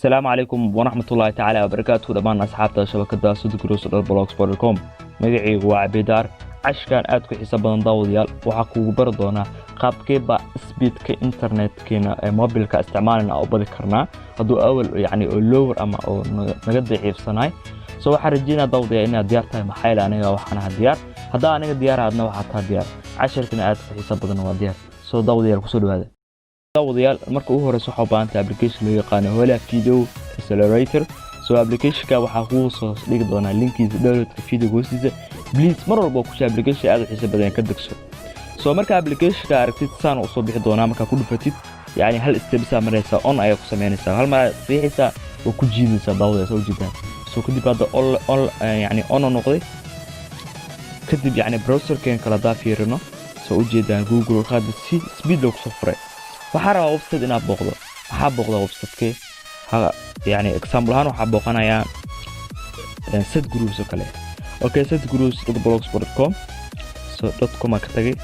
Asalaamu calaykum waraxmatullaahi tacaala wabarakaatuhu dhammaan asxaabta shabakada sudgros.blogspot.com. Magacaygu waa Cabidaar. Cashkan aad ku xiiso badan, daawadayaal, waxaa kugu bari doonaa qaabkeeba speedka internetkeena ee mobilka isticmaalina u badi karnaa hadduu awal yani oo lower ama oo naga daciifsanaay. So waxaan rajeynaa, daawadayaal, inaad diyaar tahay. Maxaa yeele aniga waxaan ahaa diyaar. Haddaa aniga diyaar, adna waxaa taha diyaar. Casharkana aad ku xiiso badan waa diyaar. So daawadayaal, kusoo dhawaada. Daawadayaal, marka ugu horeysa waxaa u baahan tahay application loo yaqaano Hola Video Accelerator. So applicationka waxaa kugu soo dhigi doonaa linkiisa downloadka video hoostiisa. Please, mar walba oo kusha application aad u xiiso badan ka degso. So marka applicationka aragtid, saan usoo bixi doonaa. Markaa ku dhufatid, yani hal steps aa maraysaa, on ayaa ku samaynaysaa, hal mar riixaysaa oo ku jiidaysaa, daawadayaal, soo ujeedaan. So kadib hadda on yani on noqday. Kadib yani browserkeen kale haddaa fiirino, soo ujeedaan, Google hadda si speed loo kusoo furay. Waxaa rabaa website inaad booqdo. Waxaa booqdaa websiteke? Yani example ahaan waxaa booqanayaa Set Groups oo kale. Okay, setgroups.blogspot.com. So .com aa ka tagay,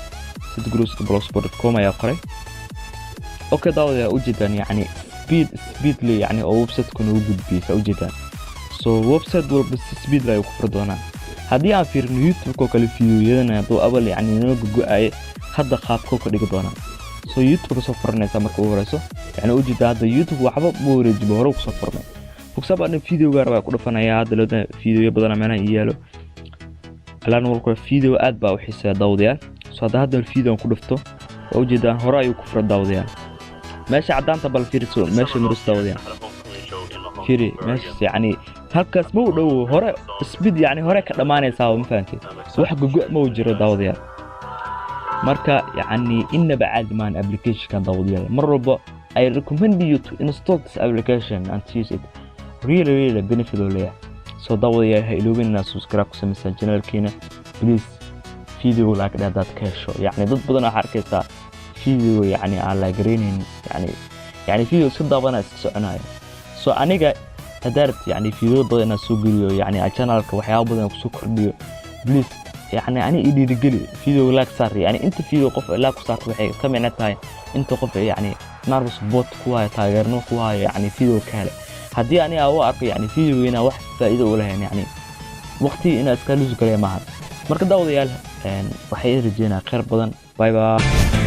setgroups.blogspot.com ayaa qoray. Okay, daawadayaa, ujeedaan, yani speed le yani oo websiteka noogu gudbiyay, saa ujeedaan. So website walba si speed le ayuu ku furi doonaa. Haddii aan fiirino YouTube oo kale, videoyadana hadduu awal yani noo gogo-aye, hadda qaabkoo ka dhigi doonaa. So YouTube kasoo furanaysaa marka ugu horeyso. Yani ujeeda, hadda YouTube waxba ma wareejiba, hore kusoo furmay. For example, ani videoga rabaa ku dhufanaya. Hadda looda videoyo badan meelaha ii yaalo alaan walka video aad baa u xiiseeya, daawadayaal. So hadda video ku dhufto, waa ujeedaan, hore ayuu ku fura, daawadayaal. Meesha caddaanta bal fiiriso, meesha marus, daawadayaal, fiiri meeshaas. Yani halkaas ma u dhowo, hore speed yani hore ka dhammaanaysaa, ma fahanteed? Wax gogo ma u jiro, daawadayaal. Marka yacni inaba caadi maan applicationkan, daawadayaal. Mar walba I recommend you to install this application and to use it. Really, really benefit oo leeyahay. So daawadayaal, ha iloobin inaad subscribe ku samaysaan channelkiina. Please, video like dheh haddaad ka hesho. Yacni dad badan waxaa arkaysaa video yacni aan la garaynayn, yani video iska daabanaya, iska soconaya. So aniga haddaa rabti yani video badan inaad soo geliyo, yani channelka waxyaabo badan kusoo kordhiyo, please, yani ani i dhiirigeli, video like saar. Yani inta video qof like ku saarta waxay ka micno tahay inta qof yani maarka support ku hayo, taageerno ku hayo, yani video ka hele. Haddii ani aan u arko yani video inaan wax faa'iido u lahayn, yani waqti inaa iska lose gareeya maahan. Marka daawadayaal, waxay rajeynaa khayr badan. Bye bye.